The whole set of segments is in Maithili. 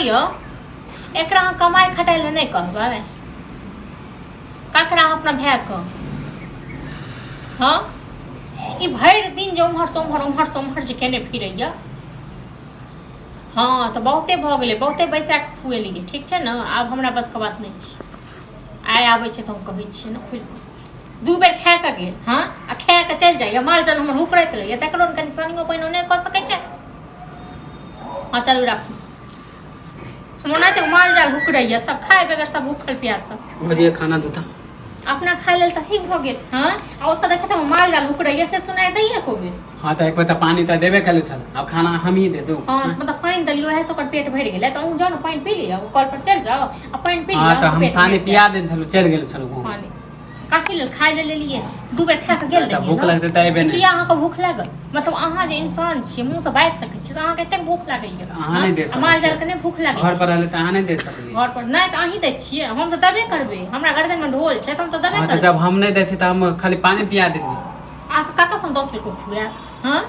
यौ, एकरा अहाँ कमाइ खटाइ लए नहि कहबै? ककरा? अपना भायके? हँ, ई भरि दिन जे उम्हरसँ उम्हर, उम्हरसँ उम्हर जे केने फिरैया। हँ, तऽ बहुते भऽ गेलै, बहुते बैसा कऽ खुएलियै, ठीक छै ने? आब हमरा बसके बात नहि छै। आइ आबै छै तऽ हम कहै छियै ने खुलि कऽ। 2 बेर खा कऽ गेल। हँ, आ खा कऽ चलि जाइए, माल जाल हमर हुकरैत रहैए, तकरो ने कनि सानियो पानिओ नहि कऽ सकै छै? हँ, चलू, राखू। हम ओनाहिते माल जाल हुकरैए सब, खाय बगैर सब भूखल प्यासल। भौजी, खाना दूता। अपना खाय लेल तऽ ठीक भऽ गेल। हँ, आ ओतऽ देखैत हम माल जाल हुकरैए, से सुनाइ दैए एको बेर? हँ, तऽ एक बेर तऽ पानि तऽ देबे केले छल, आब खाना हम ही दे दू। हँ, मतलब पानि देलियै, उएह से ओकर पेट भरि गेलै। तऽ अहूँ जाउ ने, पानि पी लिअ, कल पर चलि जाउ आ पानि पी लिअ। हँ, तऽ अहूँके हम पेट पानि भरि पिया जायत। देने छलहुँ, चलि गेल छलहुँ घूमे। पानि कथी लेल? खाय लेल लेलियै? 2 बेर खा कऽ गेल तऽ रहियै भूख ने। लगतै तऽ एबे नहि। किया अहाँके भूख लागल? मतलब अहाँ जे इंसान छियै, मुँहसँ बाजि सकै छियै, से अहाँके एतेक भूख लागैया? अहाँ नहि दे आ सकै माल छियै। जालके नहि भूख लागै घर छै? पर रहले तऽ अहाँ नहि दे सकलियै। घर पर नहि तऽ अहीं दै छियै। हम तऽ देबे करबै, हमरा गर्दनमे ढोल छै तऽ हम तऽ देबे हँ, तऽ करबै। जब हम नहि दै छियै तऽ हम खाली पानि पिया देलियै। अहाँके कतऽसँ हम 10 बेर कऽ खुआयब? हँ,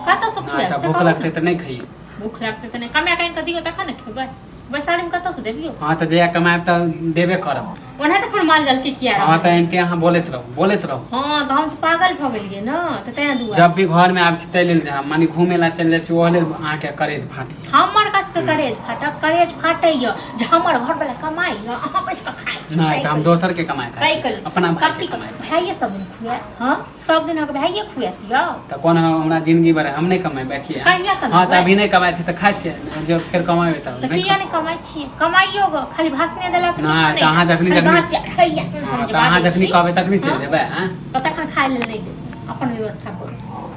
कतऽसँ नहि खुआयब तऽ से भूख कहू ने। लगतै तऽ नहि खइयै। भूख लागतै तऽ नहि, कमाए कऽ आनि कऽ दियौ तखन ने खेबै। बैसारीमे कतऽसँ देबियौ? हँ, तऽ जहिया कमायब तऽ देबे करब। ओना तखन माल जाल के किया हँ, तऽ रहल? एनाहिते अहाँ बोलैत रहू, बोलैत रहू। हँ, तऽ हम तऽ पागल भऽ गेलियै ने, तऽ तें दुआरे। जब भी घरमे आबै छी ताहि लेल जे माने घूमे ला चलि जाइ छी, ओहो लेल अहाँके करेज फाटि। हमर कथी करेज फाटत? करेज फाटैया जे हमर घरवला कमाइया, अहाँ बैस कऽ खाइ छी। नहि तऽ हम दोसर के कमाइ खाइ ताहि छी, के लेल। अपना भाई के कथी कमाइ। भाइये सब दिन खुआएत? हँ, सब दिन अहाँके भाइये खुआएत यौ? तऽ कोन हमरा जिंदगी भर हम नहि कमेबै की? कहिया कमेबै? हँ, तऽ अभी नहि कमाइ छी तऽ खाइ छियै, जब फेर कमेबै तऽ तऽ नहि। किया नहि कमाइ छियै? कमाइयो गो, खाली भाषणे देला से नहि, किछो तऽ अहाँ नहि। जखनी खाली जखनी बात जे अढ़ैया सन सन हँ, जे तऽ अहाँ बाजै जखनी छी। कहबै तखनी चलि हँ? जेबै आँय? तऽ तखन खाय लेल नहि देबै, अपन व्यवस्था करू।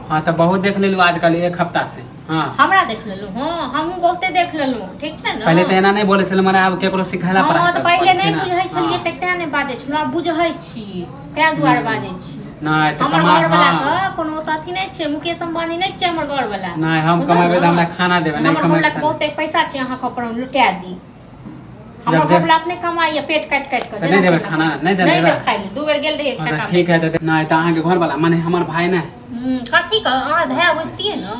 हँ, तऽ बहुत देख लेलहुँ आजकल एक हफ्ता से। हँ। हमरा देख लेलहुँ? हँ, हमहूँ बहुते देख लेलहुँ, ठीक छै ने? पहिले तऽ एना नहि बोलै छलै, मने आब केकरो सिखेला हँ, पढ़ाइ तऽ पहिले पड़ै छै नहि ने। बुझै छलियै हँ। तऽ तें नहि बाजै छलहुँ, आब बुझै छी तें दुआरे बाजै छी। नहि तऽ हमर कमा घरवला हँ के कोनो तऽ अथी नहि छै, मुकेश अंबानी नहि छै हमर घरवला। नहि, हम बुझल कमेबै तऽ ने? हमरा खाना देबै, नहि हमर कमेबै घरवला के तऽ बहुते पैसा छै, अहाँके ऊपर हम लुटा दी। हमर जब देख- घरवला अपने कमाइया, पेट काटि काटि कऽ। तऽ नहि जेना देबै तेना। खाना? नहि नहि देबै? देब खाइ लए। 2 बेर गेल रहियै हँ, तऽ टाका। ठीक है, तऽ नहि तऽ अहाँके घरवला माने हमर भाय नहि। कथी कह अहाँ भाय बुझतियै ने,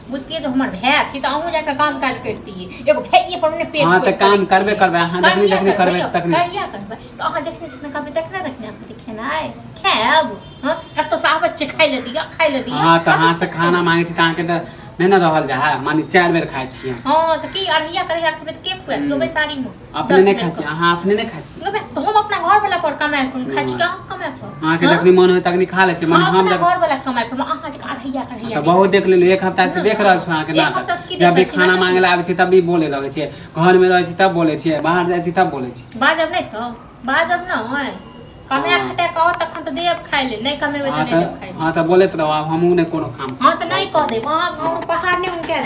बुझतियै जे हमर भाय छी तऽ अहूँ जाकऽ काम काज करितियै। एगो भाइये पर ने पेट हँ, तऽ पोसि कऽ काम रखतियै। करबे करबै, अहाँ जखनी कहिया जखनी करबै यौ? तखनी। कहिया करबै? तऽ अहाँ जखनी जखनी कहबै तखने तखने अहाँके खेनाइ खायब। हँ, कतऽसँ आबै छियै, खाइ लए दिअ, खाइ लए दिअ। हँ, तऽ अहाँ कतऽसँ से खाना मांगै छी तऽ अहाँके तऽ नहि ने रहल जाइ है, माने 4 बेर खाइ छियै। हँ, तऽ की अढ़ैया कढ़ैया खेबै तऽ के खुआएत यौ बैसारीमे? अपने 10 नहि बेर खाइ छी? कऽ। अहाँ अपने नहि खाइ छी? गो बे, तऽ हम अपना घर वाला पर कमाय पर खाइ छी कि अहाँ कमाय पर? अहाँके हँ? जखनी मन होइ तखनी खा लै छी, माने हम हम अपना जब घर वाला कमाय पर, अहाँ जे अढ़ैया कढ़ैया तऽ नहि बहुत खाइ देख छी। लेलहुँ, एक हफ्ता से देख रहल छी अहाँके एक हफ्ता नाटक। से की जब भी देखै छी? खाना नाटक? मांगे ला आबै छी तब भी बोले लगै छियै, घर मे रहै छी तब बोलै छियै, बाहर जाइ छी तब बोलै छी। बाजब नहि तऽ बाजब नहि? कमाय खटा कऽ आओत तखन तऽ देब खाय लेल, नहि कमेबै तऽ हँ नहि तऽ देब खाय लेल। हँ, तऽ बोलैत रहू, आब हमहूँ नहि कोनो काम। हँ, तऽ नहि कऽ देब अहाँ पहाड़ नहि उनका।